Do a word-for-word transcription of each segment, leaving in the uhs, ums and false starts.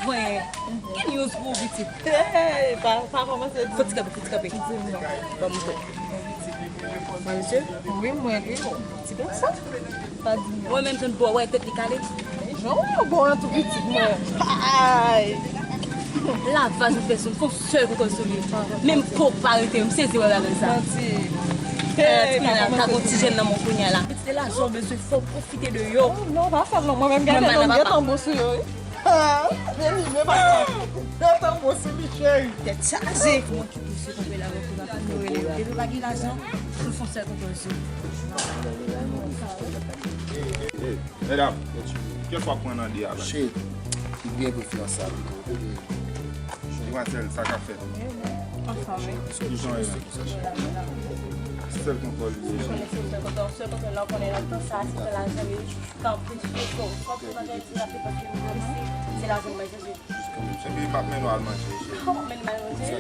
Mwen, ki news pou pitit? Hey, pa, pa kòmanse di. Fò ti kanpe, fò ti kanpe. Di m non. Ban m montre. Mwen, mesye? Wi, mwen, wi. Ti bèl sa. Pa di m non. Mwen menm, jan bò, wè, tèt li kale. Jan w bon an tou pitit mwen. Ay! Lavaj ou fè sou m, fon sèl konkòz sou li. Menm po pa rete, m sezi wè bagay sa. Manti. Hey, pa kòmanse di. Ka gon ti jèn nan men w kounye a la. Pitit, se lajan w bezwen, fò w pwofite de yo. Oh, non, pa fè l non. Mwen menm, gade non, m gentan bon sou yo, wi. Ah, men li, men pa. Gentan bon sou li, cheri. Tèt chaje. Mwen ki pou se konpe la, mwen ki va pou nou rele. Depi w pa gen lajan, nou fon sèl konkòz sou. Medam, kèk fwa pran nan de a la. Cheri, li byen pou fiyanse a pito. Demoiselle, sa k ap fèt? Ansanm, wi. Kijan w ye menm? Sèl konkòl li ye. Sèl konkòl, sèl konkòl la, w konnen nan tan sa, se fè lajan li, kanpe sou kò. Fòk ou pa fè ti rape paske nou konnen se, se lajan mwen chèche. Epi m ap mennen w al manje, cheri. Ou ap mennen m al manje?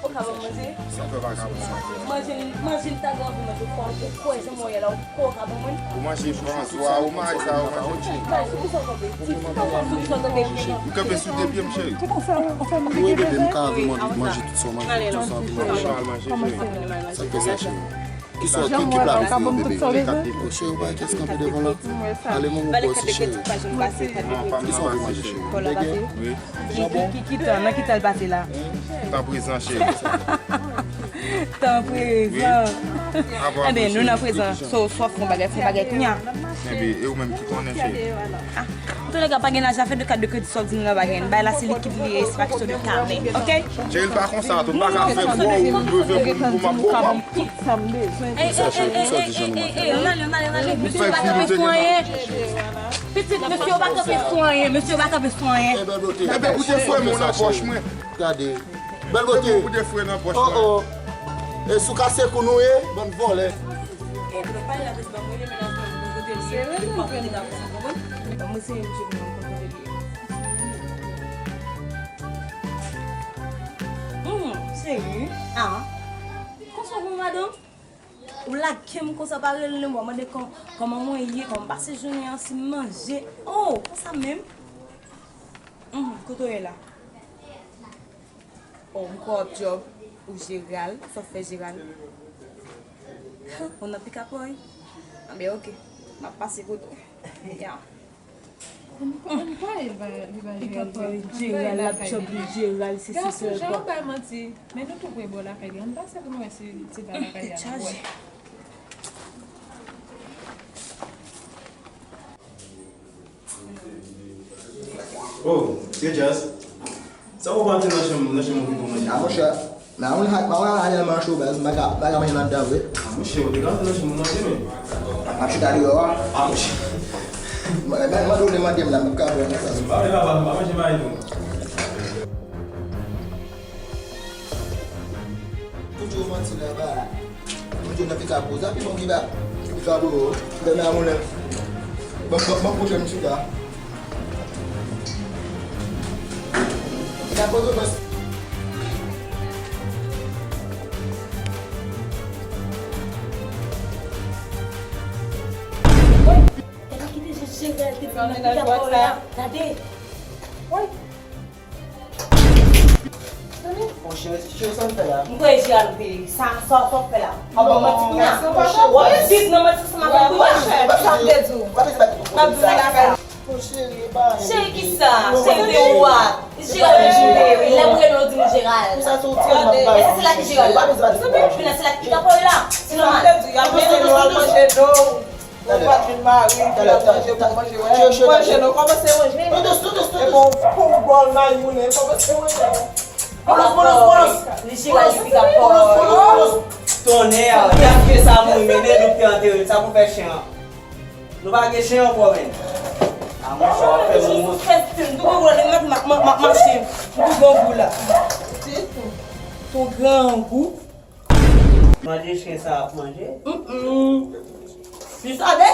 Ou ka ban m manje? Sa fè vagabon manje. Manje, manje m ta gen anvi manje, fò ou kwè jan mwen ye la, ou kwè ou ka ban mwen? Ou manje Franswa, ou manje sa, ou manje. Kay, sou kisa w kanpe? Ti, kisa w kanpe? Sou kisa w kanpe? M kanpe sou de pye m, cheri. Wi, bebe, m ka anvi manje, manje tout sa w manje, tout sa w anvi manje. Manje, manje, cheri. Sa k fè sa, cheri? Kisa w, ki, ki pla ou fè yo, bebe? Kat de po, cheri, ou pa gen kès kanpe devan la. Ale, manman, ou pa osi, cheri. Kisa w anvi manje, cheri? Dege? Wi. Ki, ki, ki, ki tan, nan ki tan l pase la? Tan prezan, cheri. Tan prezan. Wi. Enben, nou nan prezan. So, swa fè yon bagay, fè yon bagay kounye a. Enben, e ou menm ki konnen, cheri? Ah, antouka, pa gen lajan, afè de kat de kredi, sa w di nou la pa gen. Bay la, se likid li ye, se pa kesyon de kanpe, oke? Cheri, l pa konsa, tou pa ka fè gwo, ou bezwen pou, pou m ap bon. Kisa m bezwen? Ey, ey, ey, ey, ey, ey, ey, ann ale, ann ale, ann ale. Mesye pa kanpe sou anyen. Pitit, mesye yo pa kanpe sou anyen. Mesye yo pa kanpe sou anyen. Enben, ou te fwe mwen nan pòch mwen. Gade. Bèl bote. Ou te fwe nan pòch mwen. Oh, oh. E sou kase kou nou ye, bann vòlè. Mwen se yon jèn moun konn kote li ye. Hmm, cheri. Ah. Konsa w bon, madanm? Ou lage m konsa, pa rele m, w ap mande kò-, kòman mwen ye, kòman m pase jounen an, si m manje. Oh, konsa menm? Hmm, kote w ye la? Oh, m kwè w ap djòb, ou Jeral, sa w fè Jeral? Ou nan Pikapòy? Anben, oke, m ap pase kote w. Ya. Li pa, li pa, li pa Jeral, l ap djòb li Jeral, se, se, se. Gason, jan w bay manti. Men nou tou pre bò lakay li. Ann pase pou nou wè si, si se pa lakay li a nou wè. Oh, se Jazz. Sa ou pa antre nan chanm, nan chanm ou pou manje? A monchè, nan yon hak, pa wè a Daniel Manchot baz, m pa ka, m pa ka manje nan anndan vre. A monchè, ou te ka antre nan chanm ou manje, men. M ap chita deyò a. A monchè. Mwen, mwen, mwen, ou te mande m la, m ap ka pran nan sa. M pa vle papa, m pa manje mayi non. Tout yo manti la, ba. Mwen te nan pika poz la, pi bon ki ba. Pika poz, fè nan moulen. Ban, ban, ban pwoche m chita. Pika poz ou bas. Gade ki te jis Jeral te fè nan pika poz la. Gade. Woy. Monchè, monchè, sa w fè la? M kwè Jeral ou te ye. Sa, sa, sa w fè la? A bon, manti kounye a. W ap viv nan manti ansanm avè l kounye a. Sa m te di w. M ap di w sa. Cheri, kisa? Cheri, se ou a. Jeral ou te ye. Lè m rele w, di m Jeral. Eske se la ki Jeral la? Epi la, se la ki pika poz la. Se nòmal. Ou pa t vin mari m, pou l ap manje, pou manje, wè. Manje non, kòmanse manje. Epi w pou w bòl mayi moulen, kòmanse manje. Bolos, bolos, bolos. Li Jeral li pika poz. Bolos, bolos, bolos. Tonnè, gad vye sa moun mennen, nou te antere l. Sa pou fè chen an. Nou pa gen chen ankò, menn. A monchè, w ap fè moun. M tou grangou la. Manje chen sa ap manje. Mm-mm. Li sade?